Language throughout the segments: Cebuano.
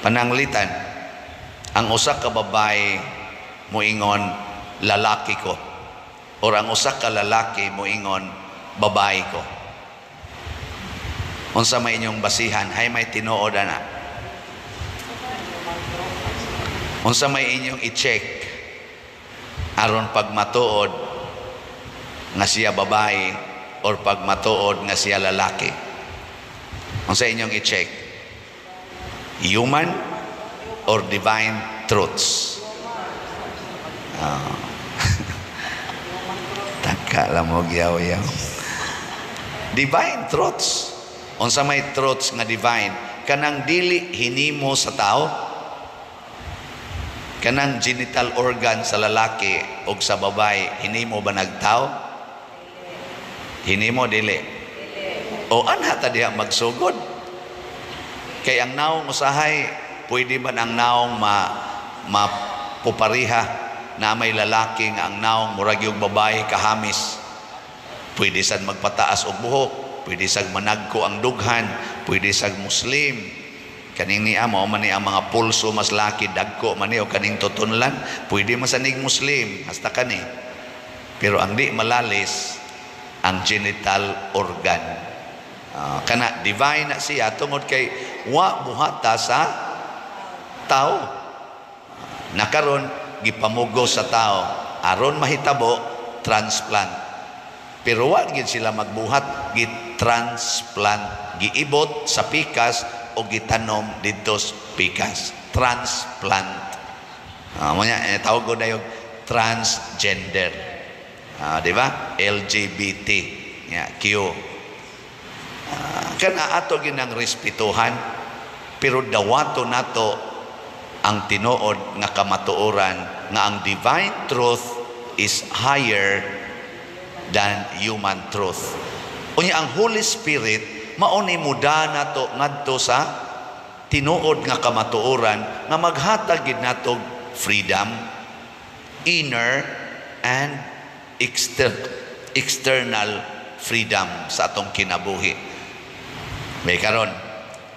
Pananglitan, ang usa ka babae moingon, "Lalaki ko," or ang usa ka lalaki moingon, "Babae ko." Unsa may inyong basihan? Hay may tinuod ana? Unsa may inyong i-check aron pag matuod nga siya babae or pag matuod nga siya lalaki? Unsa inyong i-check? Human or divine truths? Ah. Taka lang mo yaw-yaw. Divine truths. Unsa may truths nga divine? Kanang dili hinimo sa tao. Kanang genital organ sa lalaki o sa babae, hinimo ba nagtao? Hinimo dili? O anha ta diha magsugod. Kay ang naong usahay, pwede man ang naong mapupariha na may lalaki nga ang naong murag yung babae kahamis. Pwede sad magpataas og buhok, pwede sad managko ang dughan, pwede sad Muslim. Kaning niya mao man ni ang mga pulso mas laki dagko man ni o kaning tutunlan, pwede man sa nig Muslim hasta kani. Pero ang di malalis ang genital organ. Kana divine na siya tungod kay wa buhata sa tao. Nakaron gipamugos sa tao aron mahitabo transplant. Pero wa gid sila magbuhat, gi-transplant, giibot sa pikas o gitanom didto sa pikas. Transplant. Mo nya tawag ko dayon transgender. Di ba? LGBT. Ya, Q. Kana ato ginang respetuhan, pero dawato nato ang tinuod nga kamatuoran nga ang divine truth is higher than human truth. Unya ang Holy Spirit mao ni muda nato ngadto sa tinuod nga kamatuoran nga maghatag gid nato freedom, inner and external freedom sa atong kinabuhi. May karon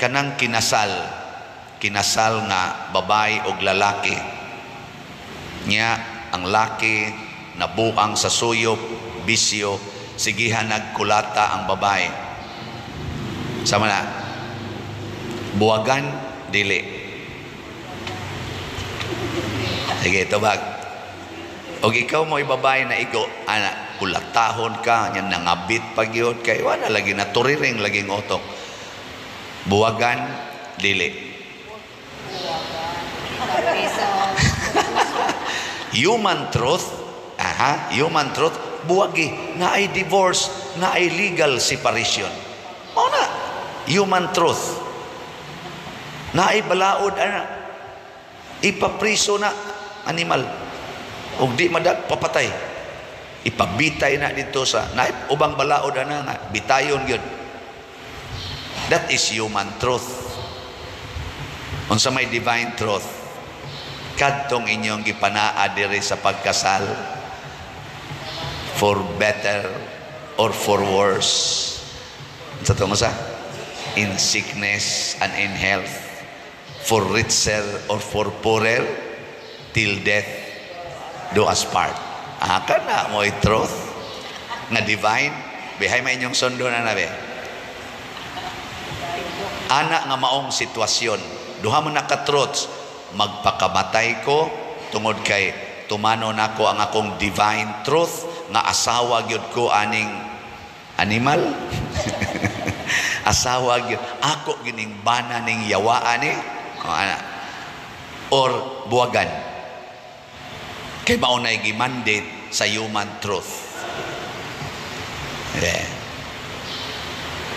kanang kinasal, kinasal nga babae og lalaki nya, ang laki nabuang sa suyop, bisyo, sigihan nagkulata ang babae. Sama na buwagan dili? Sige, tubag. Og ikaw mo babae na igo ana, kulatahon ka nya, nangabit pag yun kay wala lagi naturiring laging utok, buwagan dili? Piso. Human truth, aha, human truth, buwagi na ay divorce, na ay legal separation. Mao na human truth. Na ay balaod ana, ipapriso na animal ug di madag papatay, ipabitay na dito sa na ubang balaod ana nga bitayon gyud. That is human truth. Unsa may divine truth? Kadtong inyong gipanaa diri sa pagkasal, for better or for worse, sa tungo sa in sickness and in health, for richer or for poorer, till death do us part. Kana mo truth nga divine. Bihay may inyong sundo na nabi ana nga maong sitwasyon, duha mo naka-truths: magpakamatay ko tungod kay tumano nako ang akong divine truth nga asawa gyud ko aning animal, asawa gyud ako gining bana ning yawaan ni o, ana, or buwagan kay mao nay gimandate sa human truth. Yeah.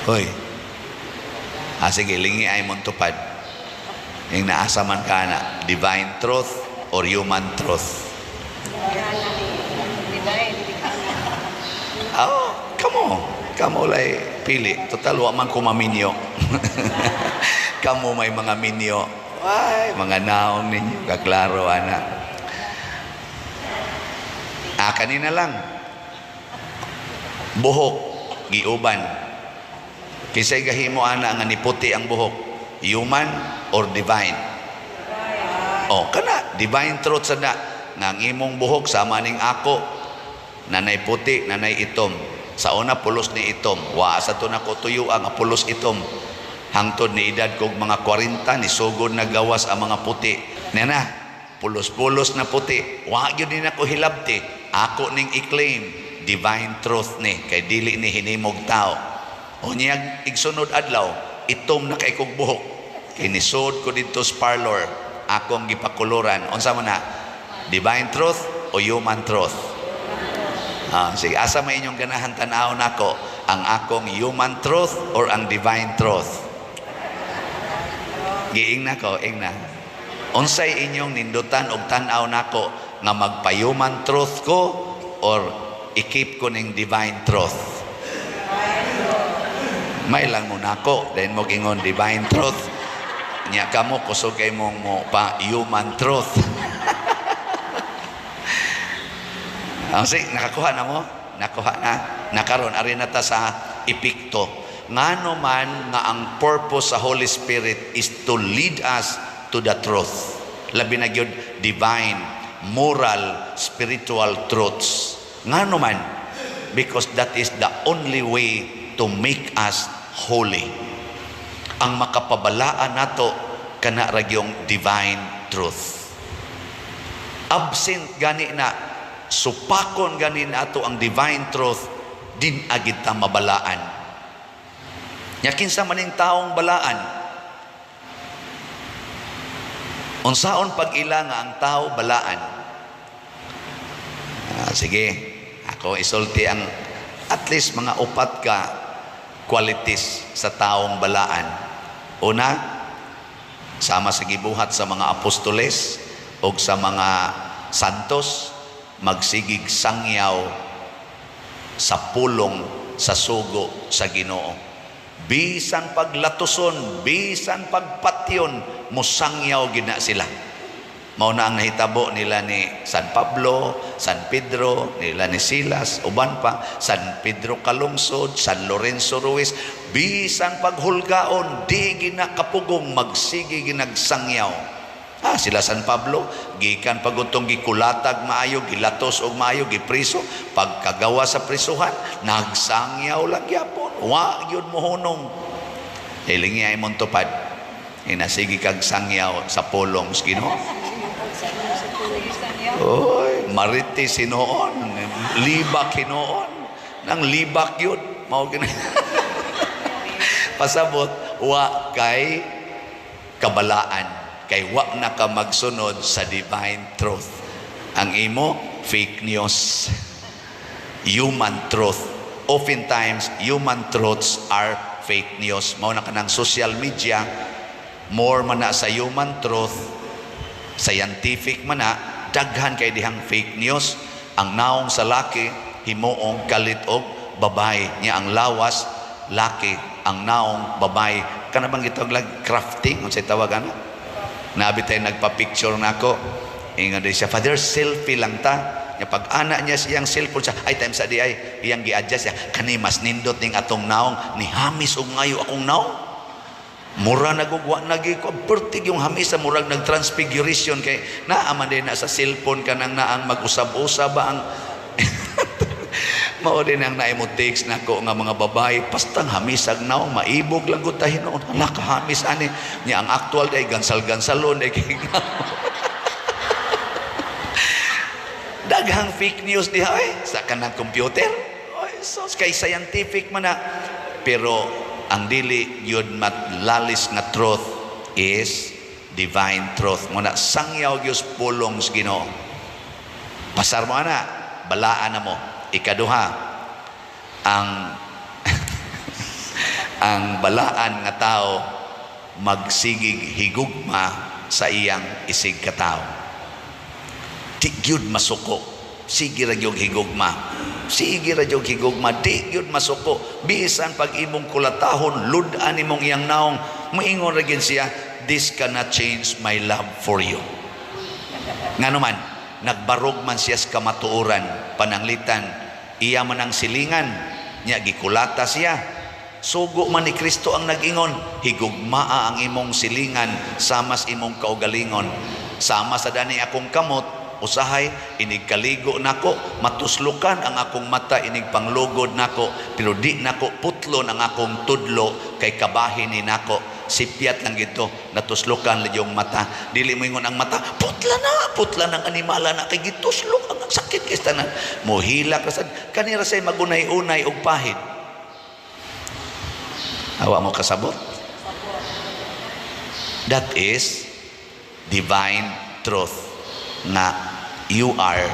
Hoy. Ah, sige, lingi ay mong tupad. Yung naasa man ka na, divine truth or human truth? Divine. Oh, kamo. Kamo lay pili. Total, wa man ko maminyo. Kamo may mga minyo. Ay, mga naong ninyo. Kaklaro, ana. Ah, kanina lang. Buhok, giuban. Kisay gahimo ana nga niputi ang buhok? Human or divine? Oh, kana divine truth sa na nga ang imong buhok sama ning ako, nanay puti, nanay itom. Sa una pulos ni itom. Wa sa to nako tuyo ang pulos itom. Hangtod ni edad kog mga 40, ni sugod na gawas ang mga puti. Nana, pulos-pulos na puti. Wa gyud ni nako hilabti. Ako ning i-claim divine truth ni kay dili ni hinimog tao. O niyag igsunod adlaw, itom na kay kog buhok. Kay nisod ko didto sa parlor, akong gipakuluran. Unsa man na? Divine truth o human truth? Ah, sige, asa may inyong ganahan tan-awon nako? Ang akong human truth or ang divine truth? Giing na ko, ing na. Unsay inyong nindutan og tan-aw nako, nga magpa-human truth ko or i-keep ko ning divine truth? May lang mo nako, then mo gingon divine truth. Nya kamo kusog kay mong mo pa human truth. Sige, nakakuha na mo? Nakuha na. Nakaron ari na ta sa epekto. Ngano man nga ang purpose sa Holy Spirit is to lead us to the truth. Labi na gyud divine, moral, spiritual truths. Ngano man? Because that is the only way to make us holy. Ang makapabalaan nato kana ra gyung divine truth. Absent gani na, supakon gani nato ang divine truth, din agid ta mabalaan. Nya kinsa man ning taong balaan? Unsaon pag-ila nga ang tao balaan? Sige, ako isulti ang at least mga upat ka qualities sa taong balaan. Una, sama sa gibuhat sa mga apostoles o sa mga santos, magsigig sangyaw sa pulong sa sugo sa Ginoo. Bisan paglatuson, bisan pagpatyon, musangyaw gina sila. Mao na ang nahitabo nila ni San Pablo, San Pedro, nila ni Silas, uban pa, San Pedro Calungsod, San Lorenzo Ruiz. Bisan paghulgaon, di ginakapugong, magsige ginagsangyaw. Sila San Pablo, gikan pagutong gikulatag maayo, gilatos og maayo, gipriso, pagkagawa sa prisuhan, nagsangyaw lang gyapon, wa gyud mohunong. Hilingi ay mong tupad, inasigi kag sangyaw sa pulong sa Ginoo. Oy, marites hinuon, libak hinuon, nang libak yun, mao gina. Pasabot, wa kay kabalaan, kay wa na ka magsunod sa divine truth. Ang imo, fake news, human truth. Oftentimes, human truths are fake news. Mao na kanang social media, more man na sa human truth, scientific man na, daghan kay dihang fake news. Ang naong sa laki, himuong kalit og babae. Nya ang lawas, laki. Ang naong babae. Kana bang gitawag lag crafting? Unsay tawag ana? Nabi tayo nagpa-picture nako. Ingon din siya, "Father, selfie lang ta." Nya pag ana niya siyang cellphone siya, ay time sa di ay iyang gi-adjust siya. Kani mas nindot ning atong naong, ni hamis og ngayo akong naong. Mura nagugwa nagi ko pertig yung hamisa, murag nag-transfiguration kay naa man din na sa cellphone kanang naang mag-usab-usab ba ang mao din ang naimo text nako nga mga babae pastang hamisag naong maibog lang gud ta hinuon, hala kahamis ani nya ang actual day gansal-gansalon day kay daghang fake news diha ay sa kanang computer. Oy, so kay scientific man na, pero ang dili yun matlalis nga truth is divine truth. Muna sangyaw gyud pulong sa Ginoo. Pasar mo ana, balaan na mo. Ikaduha, ang ang balaan nga tao magsigig higugma sa iyang isig katao. Di gyud masuko. Sige ra gyud higugma. Sige ra gyud higugma, di gyud masuko. Bisan pag imong kulatahon, lud-an imong iyang naong, moingon ra gyud siya, "This cannot change my love for you." Ngano man, nagbarog man siya sa kamatuoran, pananglitan, iya man ang silingan, nya gikulata siya. Sugo man ni Kristo ang nag-ingon, higugmaa ang imong silingan samas imong kaugalingon. Sama sa dani akong kamot, usahay inig kaligo nako, matuslukan ang akong mata inig panglugod nako, pero di nako putlon ang akong tudlo kay kabahin ni nako. Sipyat lang gito, natuslukan lang yung mata. Dili mo ingon ang mata, "Putla na, putla ng animala na kay gituslok ang sakit kay tanan." Mohilak ra sad kanira say magunay-unay og pahid. Awa mo kasabot? That is divine truth na you are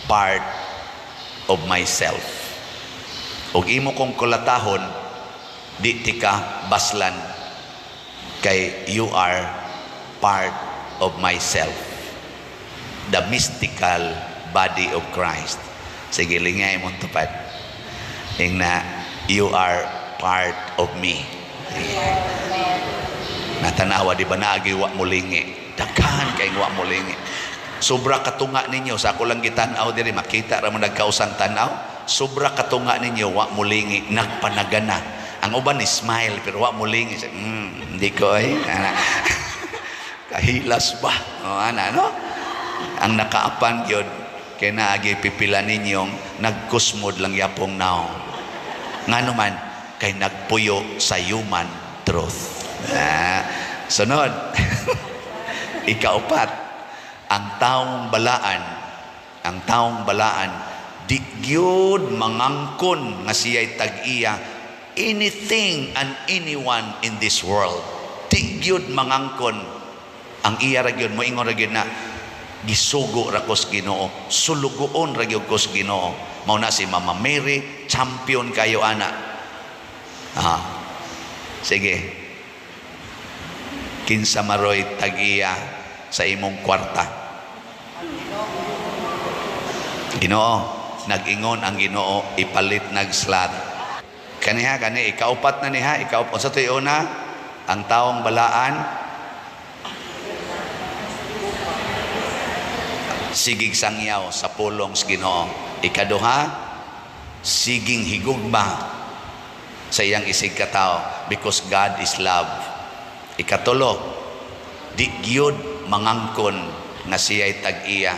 part of myself. Ug imo kong kulatahon, di tika baslan kay you are part of myself. The mystical body of Christ. Sige, lingay mong tupad. Ingna, "You are part of me." Natanawa, di ba naagi wa mulingi? Daghan kay wa mulingi. Sobra katunga ninyo sa ako lang gitan-aw diri, makita ra mo nagkausang tan-aw. Sobra katunga ninyo wa mulingi, nagpanagana. Ang uban ni smile pero wa mulingi. Hindi ko ay. Ana. Kahilas ba? O ana no? Ang nakaapan gyud kay naagi pipila ninyong nagkusmod lang yapong naong. Ngano man kay nagpuyo sa human truth. Ah, sunod. Ikaupat, ang taong balaan, ang taong balaan, di gyud mangangkon nga siya'y tag-iya anything and anyone in this world. Di gyud mangangkon. Ang iya ra gyud, moingon ra gyud na, "Gisugo ra ko sa Ginoo, sulugoon ra gyud ko sa Ginoo." Mao na si Mama Mary, champion kayo ana. Ah. Sige. Kinsa maroy tag-iya sa imong kwarta? Ginoo. Nag-ingon ang Ginoo, ipalit nag slot. Kaniha, kani, ikaupat na niha, ikaupat. Unsa to'y una? Ang taong balaan, sigig sangyaw sa pulong sa Ginoo. Ikaduha, siging higugma sa iyang isig katao because God is love. Ikatulo, di gyud mangangkon nga siya'y tag-iya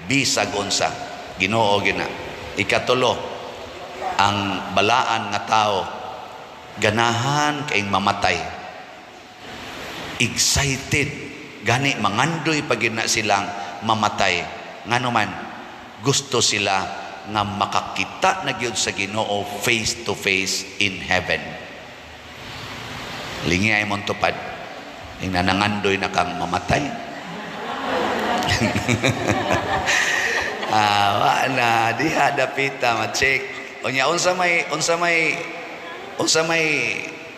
bisag unsa, Ginoo gina. Ikatulo, ang balaan nga tao ganahan kay mamatay. Excited gani, mangandoy pag na silang mamatay. Ngano man, gusto sila nga makakita na gyud sa Ginoo face to face in heaven. Lingi ay mong tupad. Ing nanangandoy na kang mamatay. Ah, wa na diha dapita ma-check. Unya unsa may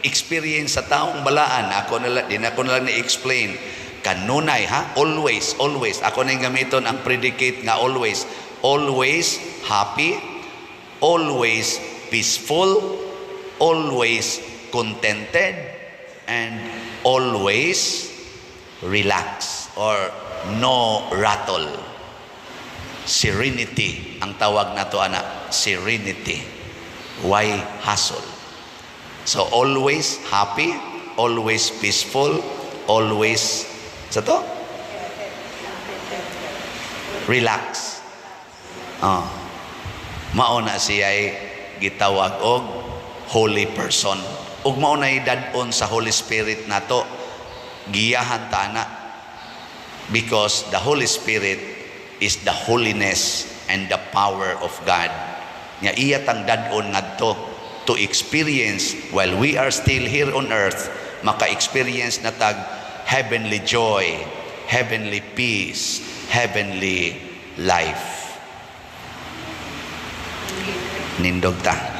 experience sa taong balaan, ako na lang, di na ako na lang ni-explain. Kanunay ha, always, always. Ako na yung gamiton ang predicate nga always. Always happy, always peaceful, always contented, and always relax or no rattle. Serenity ang tawag nato ana, serenity. Why hassle? So always happy, always peaceful, always sa to? Relax. Oh. Mao na siya'y gitawag og holy person. Ug mao na dad-on sa Holy Spirit nato. Giyahan ta ana because the Holy Spirit is the holiness and the power of God. Nya iya tang dad-on ngadto to experience while we are still here on earth, maka-experience na tag heavenly joy, heavenly peace, heavenly life. Nindog ta.